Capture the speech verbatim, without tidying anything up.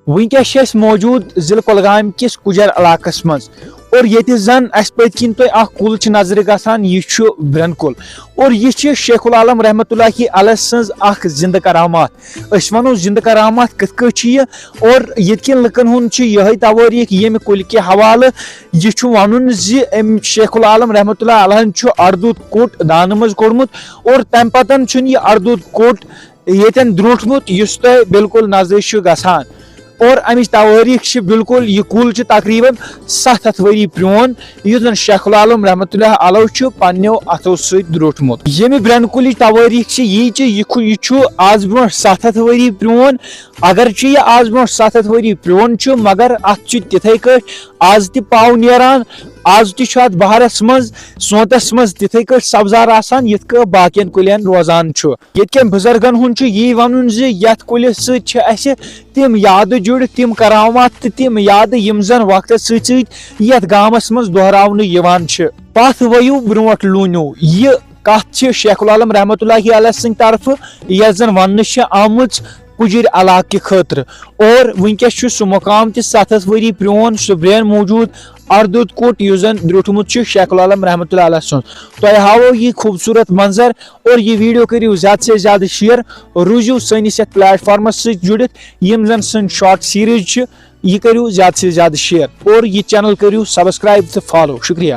وٕنکیٚس چھِ أسۍ موجود ضلع کۄلگامہِ کِس کُجر علاقس منٛز، اور ییٚتہِ زن اسہِ پٔتۍ کِنۍ تۄہہِ اکھ کُل چھِ نظرِ گژھان، یہِ چھُ برٛٮ۪نہٕ کُل۔ اور یہِ چھِ شیخ العالم رحمتہ اللہ علیہ سٕنٛز اکھ زندٕ کرامات۔ أسۍ ونو زندٕ کرامات کِتھ کٲٹھۍ چھِ یہِ، اور ییٚتہِ کٮ۪ن لُکن ہُنٛد چھُ یِہوٚے توٲریٖخ ییٚمہِ کُلہِ کہِ حوالہٕ۔ یہِ چھُ ونُن زِ أمۍ شیخ العالم رحمتہ اللہ علیہ چھُ اردوٗد کوٚٹ دانہٕ منٛز کوٚڑمُت، اور تمہِ پتن چھُنہٕ یہِ اردوٗد کوٚٹ ییٚتٮ۪ن درٛوٹمُت، یُس تۄہہِ بالکل نظرِ چھُ گژھان۔ اور امِچ توٲریٖخ چھِ بالکل، یہِ کُل چھُ تقریباً ستھ ہتھ ؤری پرٛون، یُس زن شیخ العالم رحمتہ اللہ علیہ چھُ پننیو اتھو سۭتۍ درٛوٹمُت۔ ییٚمہِ برٛٮ۪نہٕ کُلِچ توٲریٖخ چھِ یی زِ یہِ کُ-، یہِ چھُ آز برٛونٛٹھ ستھ ہتھ ؤری پرٛون۔ اگرچہِ یہِ آز برٛونٛٹھ ستھ ہتھ ؤری پرٛون چھُ، مگر اتھ چھُ تِتھے کٲٹھۍ آز تہِ پاو نیران، آز تہِ چھُ اتھ بہارس منٛز، سونتس منٛز تِتھے کٲٹھۍ سبزار آسان، یِتھ کٲٹھۍ باقین کُلٮ۪ن روزان چھُ۔ ییٚتہِ کٮ۪ن بُزرگن ہُنٛد چھُ یی ونُن زِ یتھ کُلِس سۭتۍ چھِ اسہِ تِم یادٕ جُڑِتھ، تِم کرامات تہٕ تِم یادٕ، یِم زن وقتس سۭتۍ سۭتۍ یتھ گامس منٛز دۄہراونہٕ یِوان چھِ۔ پتھ ؤیِو برٛونٛٹھ لوٗنِو، یہِ کتھ چھِ شیخ العالم رحمتہ اللہ علیہ سٕنٛدِ طرفہٕ، یۄس زن وننہٕ چھِ آمٕژ کُجِر علاقہٕ کہِ خٲطرٕ۔ اور وٕنکیٚس چھُ سُہ مقام تہِ ستھ ہتھ ؤری پرٛون، سُہ برٛین موجود اردوٗد کوٚٹ، یُس زن درٛوٹمُت چھُ شیخ العالم رحمتہ اللہ علیہ سُنٛد۔ تۄہہِ ہاوو یہِ خوٗبصوٗرت منظر، اور یہِ video کٔرِو زیادٕ سے زیادٕ share۔ روٗزِو سٲنِس یتھ platformس سۭتۍ جُڑِتھ، یِم زن سٲنۍ short series چھِ، یہِ کٔرِو زیادٕ سے زیادٕ share اور یہِ channel کٔرِو subscribe تہٕ follow۔ شُکریہ۔